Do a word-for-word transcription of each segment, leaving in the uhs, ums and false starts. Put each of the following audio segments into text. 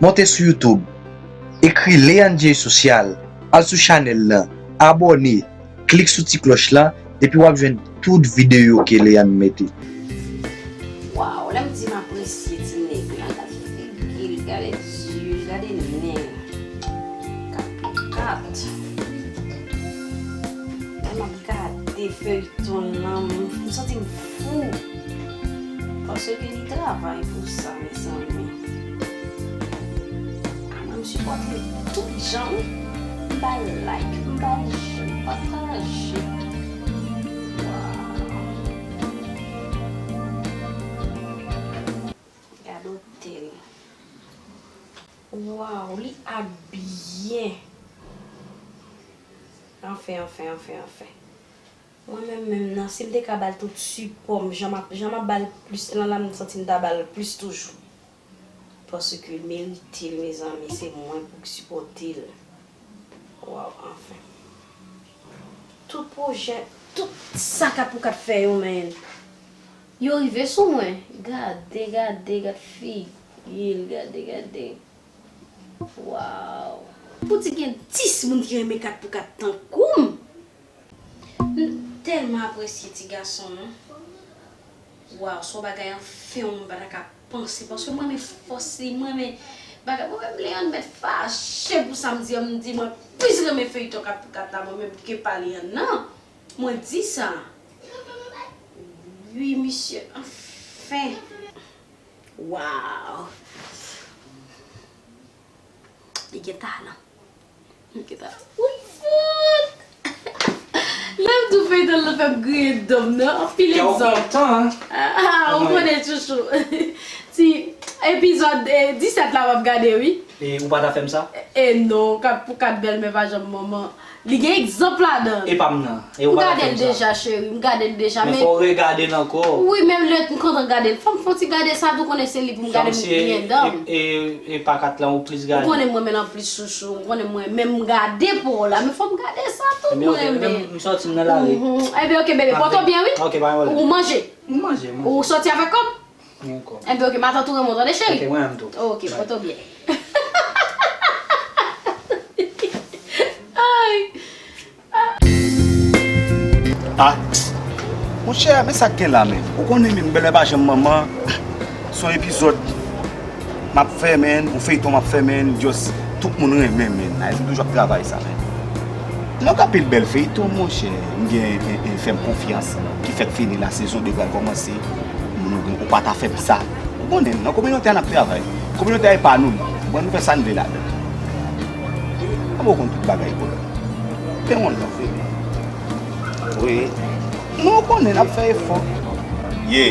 Monte sou YouTube, ekri Leandjey Social, al sou chanèl lan, abòne, klik sou ti klòch lan, epi w ap jwenn tout videyo ke Leandre mete. Waw, lè m di m apresye ti nèg la, gade figi l, gade zye, gade nen. Kat pou kat. Lè m ap gade feyton an, m santi m fou. Paske li travay pou sa, mezanmi. A mwen, m sipòte l tout jan, wi. M ba l like, m ba l j'aime, pataje. Waw. Gade otèl. Waw, li ak byen. Anfen, anfen, anfen, anfen. Mwen menm, menm nan, si m te ka ba l tout sipò m, jan m ap, jan m ap ba l plis lan la, m santi m ta ba l plis toujou. Paske l merite l, mezanmi, se mwen pou k sipòte l. Waw, anfen. Tout pwojè, tout sa kat pou kat fè yo, men. Yo rive sou mwen. Gade, gade, gade figi l, gade, gade. Waw. Pou di gen dis moun ki renmen kat pou kat tankou m. M tèlman apresye ti gason an. Waw, se yon bagay anfen m pa ta ka panse. Paske m renmen fòs li, m renmen bagay. Mwen menm Leandre mèt fache pou sa m di an, m di mwen plis renmen feyton kat pou kat la mwen menm ke pa Leandre nan. Mwen di sa. Wi, misye, anfen. Waw. Li gen talan. Li gen talan. Ou fout! Lè m di w feyton an fè m griyen dan m nan, anpil egzanp. Ah, ou konnen chouchou. Ti epizòd eh, disèt la m ap gade, wi. E ou pa ta fè m sa? E non, kat pou kat bèlmè pa janm manman. Li gen egzanp ladan. E pa m nan. E ou pa ta fè m sa. M gade l deja, cheri. M gade l deja. Men fò w regade l ankò. Wi, men lè m kontan gade l. Fò m fè yon ti gade sa tou, konnen se li pou m gade m griyen dan m. E, e, e pa kat lan ou plis gade. Ou konnen mwen men l anplis chouchou. Ou konnen mwen men m gade pou w la. Men fò m gade sa tou mwen men. M sòti m nan lari. Ebyen, oke, bebe. Pòte w byen, wi. Oke, pa gen pwoblèm. Ou manje. M manje, manje. Ou sòti avèk kòb? Enben, oke, matant ou renmen w tande, cheri? Oke, mwen menm tou. Oke, pòte w byen. Ay! Ah, monchè, men sa k gen la, men. Ou konnen menm, bèlè pa janm manman. Se yon epizòd m ap fè, men, yon feyton m ap fè, men, just tout moun renmen, men. Ayiti toujou ap travay sa, men. Nan anpil bèl feyton, monchè, m gen en, en, fè m konfyans, ki fèk fini la, sezon de pral kòmanse. Moun ou gen, ou pa ta fè m sa. Ou konnen, nan kominote a n ap travay. Kominote a e pa nou li. Bon, nou fè sa n vle ladan. Kòman ou konn tout bagay, kolòn? Te yon lòt feyton. Wi. Non, ou konnen, n ap fè efò. Ye.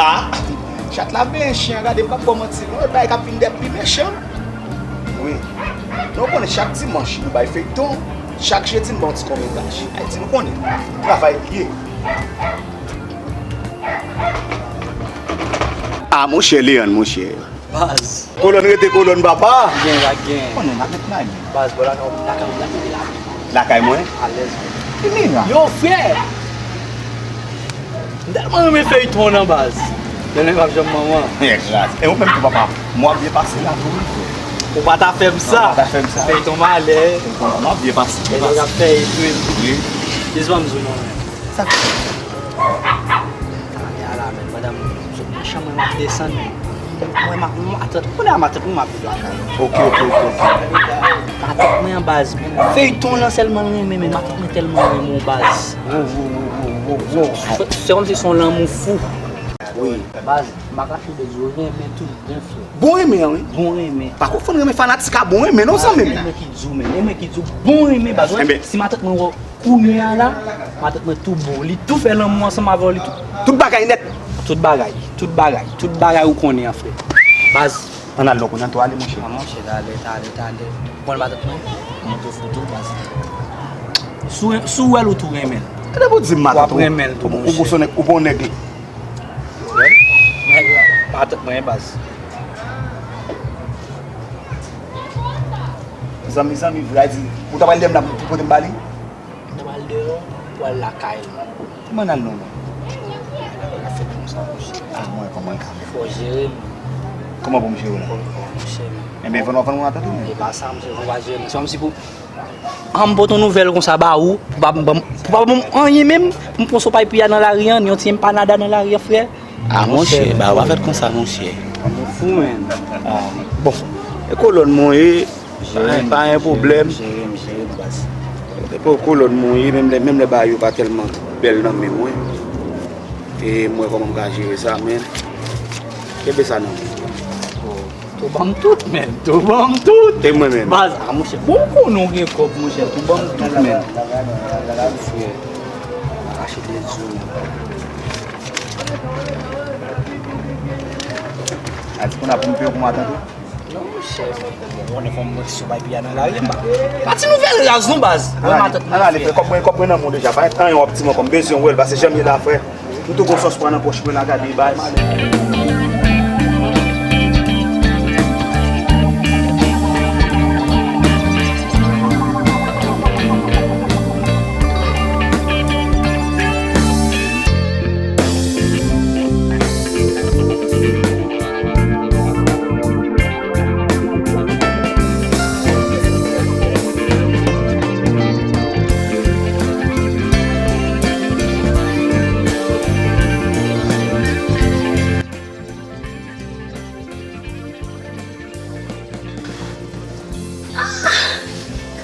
Ah! Chat la benyen chen an, gade m p ap ba w manti non, e bagay k ap vin dèp pi mechan. Wi. Non, ou konnen chak dimanch nou bay feyton, chak jedi n ba w ti konmetraj. Ayiti nou konnen. Travay li ye. Ah, monchè, Leandre, monchè. Baz. Kolòn rete kolòn, papa. Gen, la gen. Konnen, n ap met lage. Baz, bò lakay ou, lakay ou, lakay ou la. Lakay mwen? Alèz. Ki mira? Yo, frè! M tèlman renmen feyton an, baz. Bèlmè p ap janm manman. Egzat. E ou menm tou, papa. Mwen ap byen pase la tou, wi, frè. Ou pa ta fè m sa. Ou pa ta fè m sa. Feyton malè. Feyton malè, m ap byen pase, byen pase. Yo ap fè epi. Wi. Jis ban m di w non, men. Sa k fèt? Talè a la, men, pandan m sot nan chanm mwen, m ap desann, men. Mwen, ma, matant, kounye a matant mwen, m ap viv lakay. Ok, ok, ok, ok. Matant mwen an baz. Feyton lan sèlman l renmen, men matant mwen tèlman renmen w baz. Wo, wo, wo, wo, wo, wo. Se, se kòmsi se yon lanmou fou. Wi. Baz, m pa kache w de di w renmen tout bon frè. Bon renmen an, wi. Bon renmen. Pa konfonn renmen fanatik a bon renmen, non, zanmi m. E mwen ki di w, men. E mwen ki di w, bon renmen, baz. Enben. Si matant mwen wè w Kounye a la, matant mwen tou bon. Li tou fè lanmou ansanm avè w, li tou. Tout bagay nèt. Tout bagay, tout bagay, tout bagay ou konnen an, frè. Baz. Ann al non, kounye a tou ale, monchè. A, monchè, talè, talè, talè. Bon, matant mwen, mwen tou fout ou, baz. Si w, si w wè l, ou tou renmen l. Gade pou di m matant ou. W ap renmen l tou, monchè. Ou, ou, ou bon nèg li. Wè, nèg la, matant mwen, baz. Zanmi, zanmi, vre, di, ou ta pral lè m la pou pote m ba li? Mwen al deyò pou al lakay li. Kòman n al non, non? Bagay la fèt konsa, monchè. Ah, mwen, kòman l ka fèt? Fò w jere m. Kòman pou m jere w la? Monchè, men. Enben, fò nou, fò nou antann tou, men. E pa sa, monchè, fò pa jere, monchè. Kòmsi pou an m pote yon nouvèl konsa ba ou, pou pa ban m, pou pa ban m anyen menm, pou m pran sopay piya nan lari an, yon ti empanada nan lari an, frè. Ah, monchè, ba, ou pa fèt konsa, monchè. Ou fou, men. Ah, bon. E kolòn mwen ye, pa, pa gen pwoblèm. Jere m, jere m, baz. E pou kolòn mwen ye, menm lè, menm lè bagay yo pa tèlman bèl nan men mwen. E mwen kòman m ka jere sa, men. Kenbe sa nan men. Tou ban m tout, men. Tou ban m tout. E mwen menm. Baz, ah, monchè, bon, ou konnen w gen kòb, monchè. Tou ban m tout, men. Frè, achte de zo la. A di konn ap pou m peye pou matant ou? Non, monchè, ou konnen fò m mwen sou bay piya nan lari, m pa. Pa ti nouvèl raz, non, baz. Mwen matant mwen, frè. Kòb mwen, kòb mwen nan men w deja. Pa anyen w ap di mwen kòm bezwen wè l, pase janm ye la, frè. M tou gon sòs pwa nan pòch mwen la, gade baz.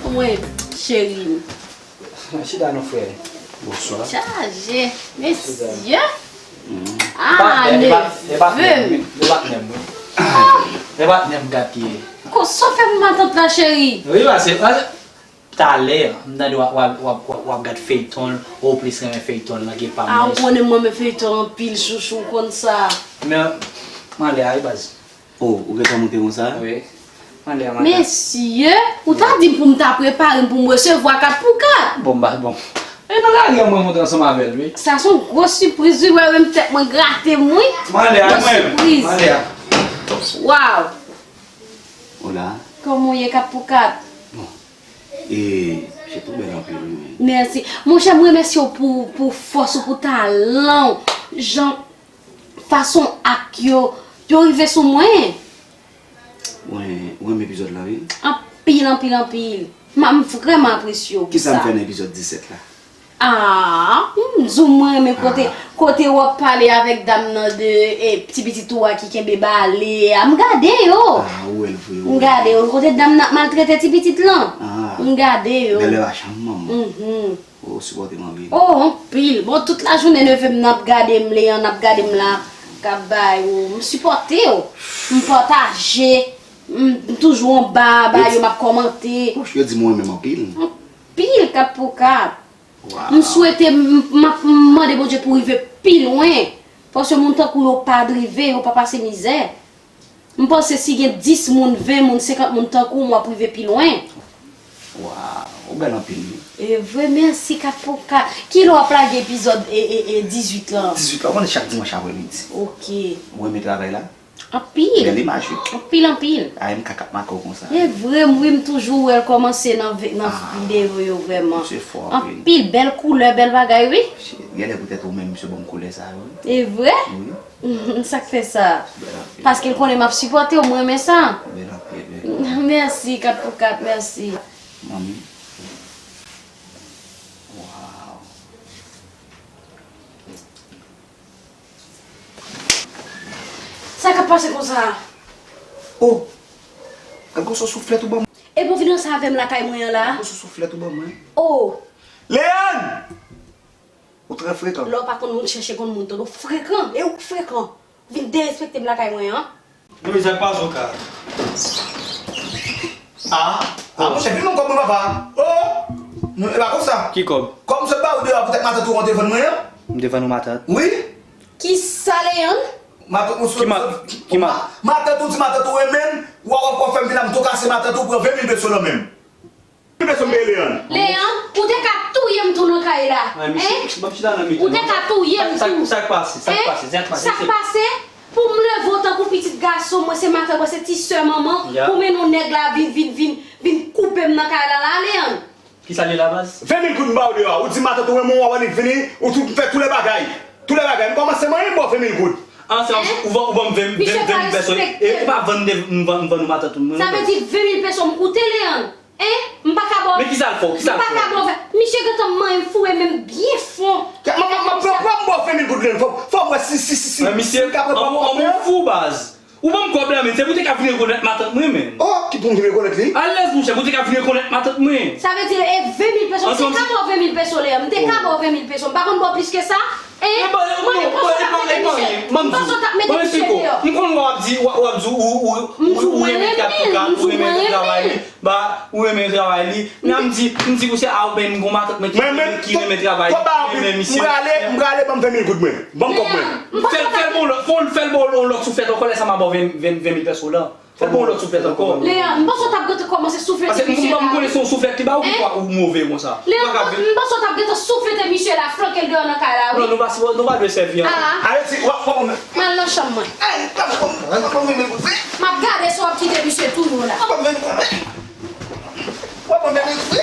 Kòman w ye, cheri m? Chita non, frè. Bonswa. Chaje, mesye. Ah, nevè m. E patnè m, wi. E patnè m, gad ki ye. Ko, sa w fè pou matant la, cheri? Wi, pase, pase. Talè, m tande w ap, w ap, w ap, w ap, w ap gad feyton, ou plis renmen feyton nan ke pa m. Ah, ou konnen m renmen feyton anpil, chouchou, ou konn sa. Men, m ale a, wi, baz. Oh, ou gentan moute konsa? Wi. M ale a, matant. Mesye, ou ta di m pou m ta prepare m pou m resevwa kat pou kat. Bon, baz, bon. E nan lari an mwen monte ansanm avè l, wi. Sa se yon gwo sipriz, wi, wè, menm tèt mwen grate m, wi. M ale a, mwen. Gwo sipriz. M ale a. Waw. Hola. Kòman w ye, kat pou kat? Bon. E, se tou bèl anpil, wi, men. Mèsi. Monchè, m remèsye w pou, pou fòs ou, pou talan w. Jan, fason ak yo, yo rive sou mwen. Mwen, mwen renmen epizòd la, wi. Anpil, anpil, anpil. M, m vrèman apresye w pou sa. Kisa m fè nan epizòd disèt la? Ah, m di w mwen renmen kote, kote w ap pale avèk dam nan de, eh, ti pitit ou a ki kenbe bale a. M gade yo. Ah, ou wè l vre, ou wè l vre. M gade yo. Kote dam nan ap maltrete ti pitit lan. Ah. M gade yo. Bèlè pa janm manman. Mhm. Oh, sipòte m anpil. Oh, anpil. Bon, tout lajounen neve m nan ap gade m, Leyann ap gade m la, k ap bay ou. M sipòte w. M pataje. M, m toujou anba, ba yo, m ap kòmante. Yo di m ou renmen m anpil. Anpil, kat pou kat. Waw. M swete, m, m ap mande Bondye pou rive pi lwen. Paske moun tankou w yo pa rive, yo pa pase mizè. M panse si gen dis moun, ven moun, senkant moun tankou w, m ap rive pi lwen. Waw, ou bèl anpil, wi. E vre, mèsi, kat pou kat. Kilè w ap lage epizòd, e, e, e, dizuit lan? Dizuit lan, ou konnen chak dimanch apremidi. Ok. Ou renmen travay la? Anpil. Bèl imaj, wi. Anpil, anpil. A M K k ap make w konsa. E vre, m, wi, m toujou wè l kòmanse nan vi-, nan videyo yo vrèman. Misye fò anpil. Anpil, bèl koulè, bèl bagay, wi. Shit, genlè poutèt ou menm misye ban m koulè sa yo, wi. E vre? Wi. Sa k fè sa? Bèl anpil. Paske l konnen m ap sipòte w, m renmen sa. Bèl anpil, wi. Mèsi, kat pou kat, mèsi. Manmi. Waw. Sa k ap pase konsa? Oh! Gad gwo souflèt ou ban mwen. Epi w vin ranse avè m lakay mwen an la? Gad gwo souflèt ou ban mwen. Oh! Leyann! Ou trè frekan. Lè w pa konn moun chèche konn moun, tande w frekan. E ou k frekan. Vin derespekte m lakay mwen an. Non, men sa k pase w ka. Ah, ah, monchè, vin non kòb mwen, papa. Oh! Non, e pa konsa. Ki kòb? Kòb m sot ba ou deyò poutèt matant ou an te vann mwen an. M te vann ou matant? Wi. Kisa, Leyann? Matant ou sot. Ki ma-, ki ma- Matant ou di matant ou renmen m, ou a wè w fè m vin la, m tou kase matant ou pran ven mil peso nan men m. Ki peso m peye Leyann? Leyann, ou te ka touye m tou nan kay la. Hein? Ou te ka touye m tou. Sa k pase? Sa k pase? Sa k pase? Pou m leve w tankou pitit gason, mwen se matant, mwen se ti sè manman, pou mennen yon nèg la vin, vin, vin, vin koupe m nan kay la la, Leyann. Kisa l ye la, baz? Ven mil goud m ba w deyò a. Ou di matant ou renmen w, w ap annik vini, ou tou fè tou lè bagay. Tou lè bagay. M kòmanse manyen m ba w ven mil goud. An, se ou ban m ven mil peso. E ou pa vann de, m vann ou matant mwen. Sa vle di ven mil peso m koute, Leandre. Hein? M pa ka ba w. Men kisa l fè w? Kisa l fè w? M pa ka ba w. Misye gentan manyen m foure men m byen fon. Pran m ba w ven mil goud, Leandre. Fò, fò m wè si, si, si, si. Men misye, an, an, an, fou baz. Ou ban m kòb la, men se pou te ka vin rekonèt matant mwen, men. Oh, ki pou m vin rekonèt li? Alèz, monchè, pou te ka vin rekonèt matant mwen. Sa vle di, e ven mil peso, m te ka ba w ven mil peso, Leandre. M te ka ba w ven mil peso. M pa konn ba w plis ke sa. E, mwen, m pa sot ap mete misye. M pa sot ap mete misye deyò. M konn w ap di, w ap di, ou, ou, ou renmen travay li. Ba, ou renmen travay li. Men m di, m di pou se a ou menm, gon matant mwen ki, ki renmen travay li, ki renmen misye. M prale, m prale, ban m ven mil goud mwen. Ban m kòb mwen. Fè l, fè l bon lòt, fè l, fè l bon yon lòt souflèt ankò, lè sa m a ba w ven, ven, ven mil peso la. Fè l bon yon lòt souflèt ankò. Leandre, m panse w t ap gentan kòmanse souflete misye la. Paske m konnen se yon souflèt li ba ou, poukwa ou move konsa? Leandre, m panse w t ap gentan souflete misye la, flanke l deyò nan kay la, wi. Non, nou pa, nou pa dwe sèvi ankò. Ale, ti, w ap, w ap, m al nan chanm mwen. M ap gade si w ap kite misye tou non la. W ap mande wi.